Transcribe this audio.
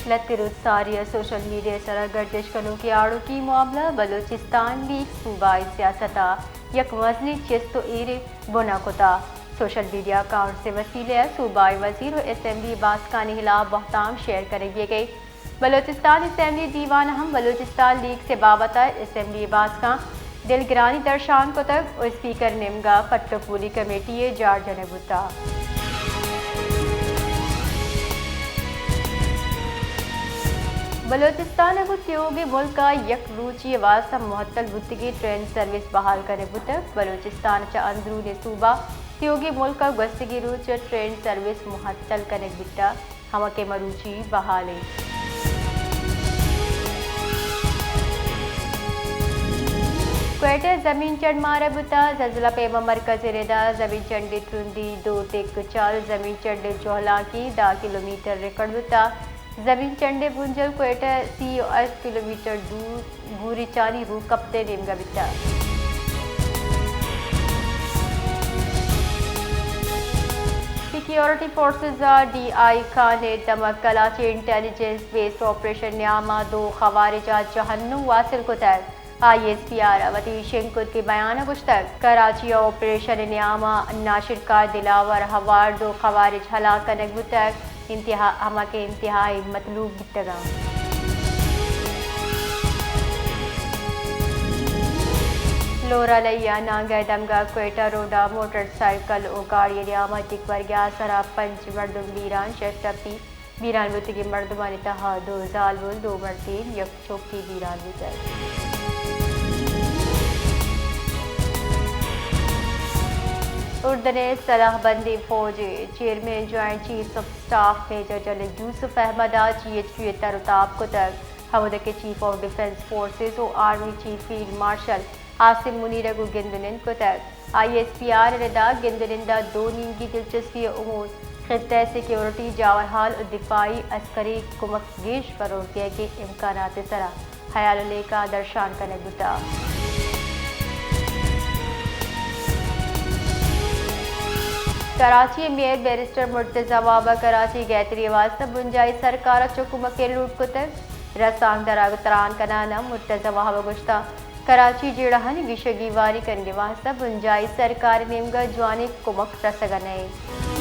لہتے روچ ساری ءَ سوشل میڈیا ءِ سرا گردش کنوکیں آڑوکی معاملہ بلوچستان لیگ صوبائی سیاست ءَ یک مزنیں چست ءُ ایرے بنا کتا۔ سوشل میڈیا اکاؤنٹس ءِ وسیلہ ءَ صوبائی وزیر ءُ اسمبلی باسکانی ہلاپ بہتام شیئر کنگ بیگ ءَ۔ بلوچستان اسمبلی دیوان ءَ ہم بلوچستان لیگ ءِ بابت ءَ اسمبلی باسکاں دلگرانی درشان کتگ ءُ اسپیکر نیمگ ءَ پٹ ءُ پولی کمیٹی یے جار جنگ بوتگ۔ بلوچستان ءَ گوں تیوگیں ملک ءَ یک روچی ءِ واستہ معطل بوتگیں ٹرین سروس بحال کنگ بوتگ۔ بلوچستان ءَ چہ اندرونی صوبہ تیوگیں ملک ءَ گوستگیں روچ ءَ ٹرین سروس معطل کنگ بوتگ۔ ہما کہ مروچی بحال انت۔ کوئٹہ زمین چنڈ مارا بوتا، زلزلہ پیما مرکز ردا زمین چنڈ ترندی دو ٹک چار، زمین چنڈ جہلانکی دہ کلومیٹر ریکارڈ بوتا، زمین چنڈ بنجل کوئٹہ سی و ہشت کلومیٹر دور گوریچانی روکپتے نیمگا بیتا۔ سیکیورٹی فورسز ء ڈی آئی خان ء دمگ کلاچی انٹیلیجنس بیسڈ آپریشن نیاما دو خوارج ء جہنم واصل کتگ، آئی ایس پی آر ء وتی شنگ کت کہ بیان ء گوشتگ، کراچی ء آپریشن نیاما ناشرکار دلاور ہوار دو خوارج ہلاک کنگ بوتگ، انتہا، ہما کہ انتہائی مطلوب بیتگ انت۔ لورالئی ء نانگہ ء دمگ ء کوئٹہ روڈ ء موٹر سائیکل ء گاڑی ء نیام ء ٹک ورگ ء آسر ء پنچ مردم بیران، شش ٹپی بیران بوتگیں مردمانی تہا دو زالبول، دو مردین، یک چوکی بیران بوتگ۔ اردن ء سلاہ بندیں فوج ء chairman joint chiefs of staff major general Yusuf Ahmed ء جی ایچ کیو ء تر و تاب کتگ، ہمودا کہ چیف آف ڈیفنس فورسز و army chief field marshal Asim Munir ء گوں گند و نند کتگ۔ آئی ایس پی آر ء ردا گند و نند ء دو نیمگی دلچسپی ء امور خطہ ء سیکیورٹی، جاورحال و دفاعی عسکری کمک گیش فروغ دیگ ء امکانات ء سرا ہیال و لیکہ درشان کنگ بوتگ۔ کراچی ء میئر بیرسٹر مرتضی وہاب ء کراچی گہتری ء واستہ بنجاہی سرکار ء چہ کمک ء لوٹ کتگ۔ رسانکدر ء گوں تران کنان ء مرتضی وہاب ء گوشتگ، کراچی جیڑہانی گیشگیواری کنگ ء واستہ بنجاہی سرکار ء نیمگ ء جوانیں کمک رسگ ء نہ انت۔